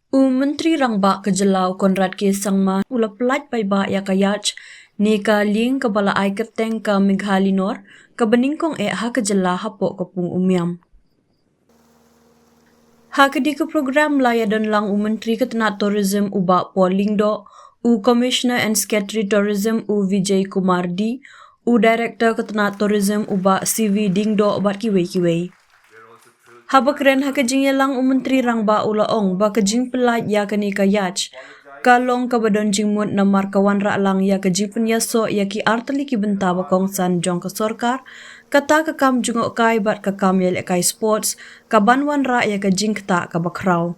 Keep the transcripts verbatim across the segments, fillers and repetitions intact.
U Myntri Rangbah ka jylla u Conrad K Sangma u la pyllait paidbah ïa ka yacht ne ka lieng kaba la ai kyrteng ka Meghalynor, kaba nyngkong eh ha ka jylla hapoh ka pung Umiam. Ha kane ka program la ïadon lang u Myntri ka tnat Tourism u Bah Paul Lyngdoh, u Commissioner and Secretary Tourism u Vijay Kumar D, u Director ka tnat Tourism u Bah C V Diengdoh bad kiwei kiwei. Haba kren ha ka jingïalang u Myntri Rangbah u la ong ba ka jingpyllait ïa kane ka yacht ka long kaba don jingmut namar ka wanrah lang ïa ka jingpynïasoh ïa ki artylli ki bynta ba kongsan jong ka sorkar, kata ka kam jngohkai bad ka kam ïalehkai sports, kaban wanrah ïa ka jingktah kaba khraw.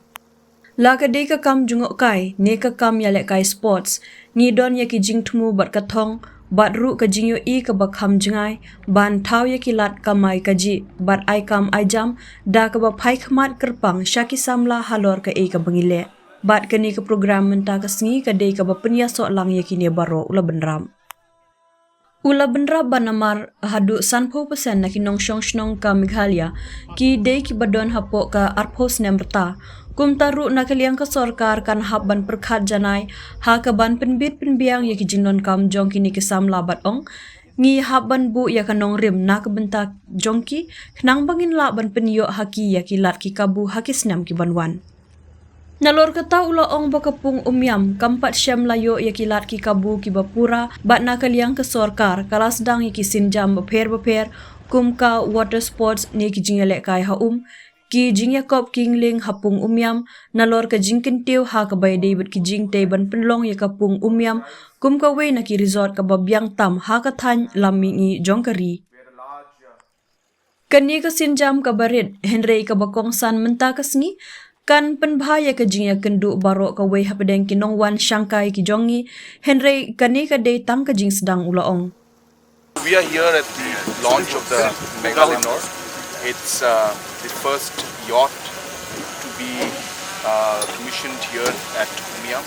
La ka dei ka kam jngohkai ne ka kam ïalehkai sports, ngi don ïa ki jingthmu bad ka thong bad ruh ka jingïohi kaba kham jngai ban thaw ïa ki lad kamai kajih bad ai kam ai jam da kaba phai khmat kyrpang sha ki samla halor kaei kaba ngi leh. Bad kane ka program mynta ka sngi ka dei kaba pynïasoh lang ïa kine baroh, u la bynrap. U la bynrap ba namar haduh sanphew percent na ki nongshong shnong ka Meghalaya ki dei kiba don hapoh ka arphew snem rta. Kumta ruh na ka liang ka sorkar kan hap ban pyrkhat janai ha kaban pynbit pynbiang ïa ki jingdonkam jong kine ki samla bad ong, ngi hap ban buh ïa ka nongrim na ka bynta jong ki, khnang ba ngin lah ban pynïoh ha ki ïa ki lad ki kabu ha ki snem kiban wan. Nalor kata u la ong ba ka pung Umiam kam pat shym la ïoh ïa ki lad ki kabu kiba pura, bad na ka liang ka sorkar ka la sdang ïa ki sienjam bapher bapher, kum ka water sports ne ki jingïalehkai ha um, ki jingïakop kyngling ha pung Umiam, nalor ka jingkyntiew ha kaba ïadei bad ki jingtei ban pynlong ïa ka pung Umiam kum kawei na ki resort kaba biang tam ha ka thaiñ lam mihngi jong ka ri. Kane ka sienjam kaba rit hynrei kaba kongsan mynta ka sngi kan pynbha ïa ka jingïakynduh baroh kawei hapdeng ki nongwan shangkai ki jong ngi, hynrei kane ka dei tang ka jingsdang, u la ong. We are here at the launch of the Meghalynor. It's uh, the first yacht to be uh, commissioned here at Umiam.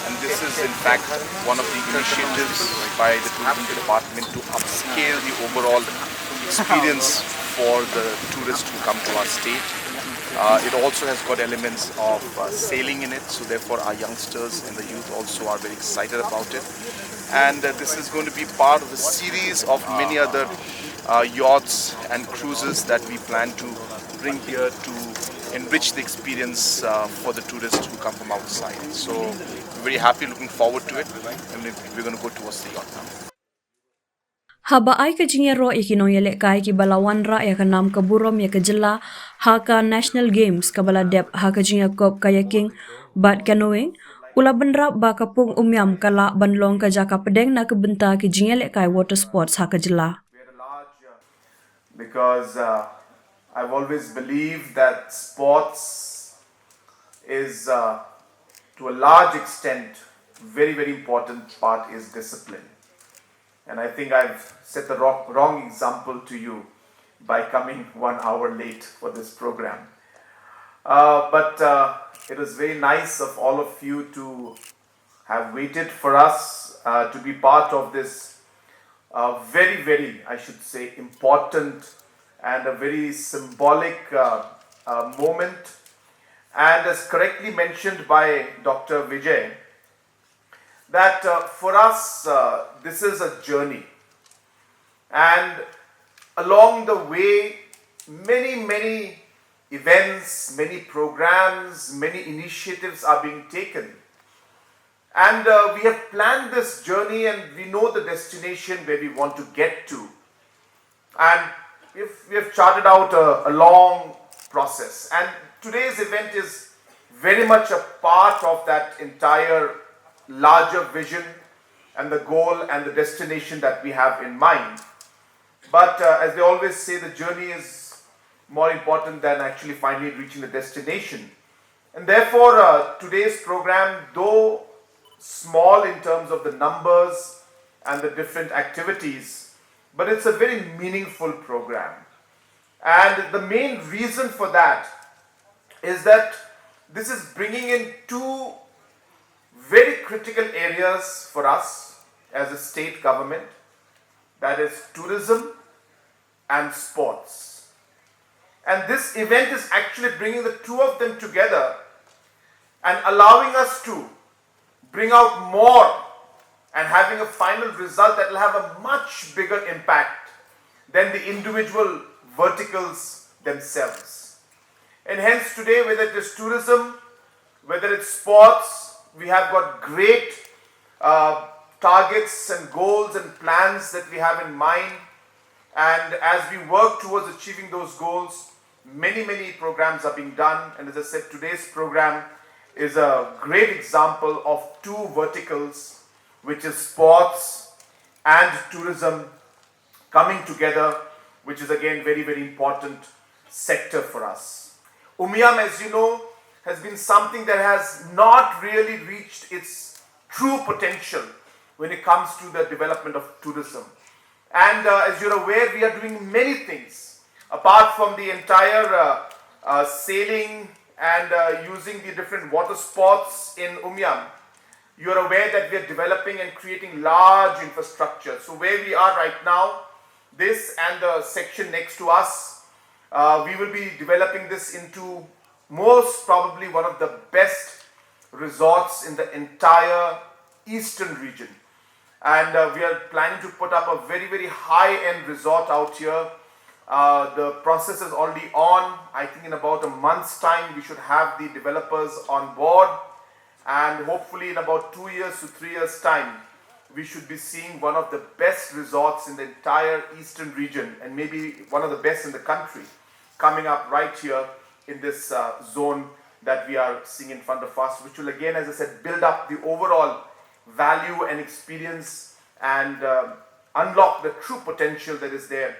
And this is, in fact, one of the initiatives by the tourism department to upscale the overall experience for the tourists who come to our state. Uh, it also has got elements of uh, sailing in it, so therefore our youngsters and the youth also are very excited about it. And uh, this is going to be part of a series of many other uh, yachts and cruises that we plan to bring here to enrich the experience uh, for the tourists who come from outside. So we're very happy, looking forward to it, and we- we're going to go towards the yacht now. Haba ai ka jingïaroh ïa ki nongïalehkai kiba la wanrah ïa ka nam ka burom ïa ka jylla ha ka National Games kaba la dep ha ka jingïakop kayaking bad canoeing, u la bynrap ba ka pung Umiam ka lah ban long ka jaka pdeng na ka bynta ki jingïalehkai water sports ha ka jylla. Because uh, I've always believed that sports is, uh, to a large extent, very, very important part is discipline. And I think I've set the wrong, wrong example to you by coming one hour late for this program. Uh, but uh, it was very nice of all of you to have waited for us uh, to be part of this uh, very, very, I should say, important and a very symbolic uh, uh, moment. And as correctly mentioned by Doctor Vijay, that uh, for us, uh, this is a journey. And along the way, many, many events, many programs, many initiatives are being taken. And uh, we have planned this journey and we know the destination where we want to get to. And we've, we have charted out a, a long process. And today's event is very much a part of that entire larger vision and the goal and the destination that we have in mind. But uh, as they always say, the journey is more important than actually finally reaching the destination. And therefore, uh, today's program, though small in terms of the numbers and the different activities, but it's a very meaningful program. And the main reason for that is that this is bringing in two very critical areas for us as a state government, that is tourism and sports. And this event is actually bringing the two of them together and allowing us to bring out more and having a final result that will have a much bigger impact than the individual verticals themselves. And hence today, whether it is tourism, whether it's sports, we have got great uh, targets and goals and plans that we have in mind. And as we work towards achieving those goals, many, many programs are being done. And as I said, today's program is a great example of two verticals, which is sports and tourism coming together, which is again very, very important sector for us. Umiam, as you know, has been something that has not really reached its true potential when it comes to the development of tourism. And uh, as you're aware, we are doing many things apart from the entire uh, uh, sailing and uh, using the different water sports in Umiam. You're aware that we are developing and creating large infrastructure. So where we are right now, this and the section next to us, uh, we will be developing this into most probably one of the best resorts in the entire eastern region. And uh, we are planning to put up a very, very high-end resort out here. Uh, the process is already on. I think in about a month's time, we should have the developers on board. And hopefully, in about two years to three years' time, we should be seeing one of the best resorts in the entire eastern region and maybe one of the best in the country coming up right here in this uh, zone that we are seeing in front of us, which will again, as I said, build up the overall value and experience and uh, unlock the true potential that is there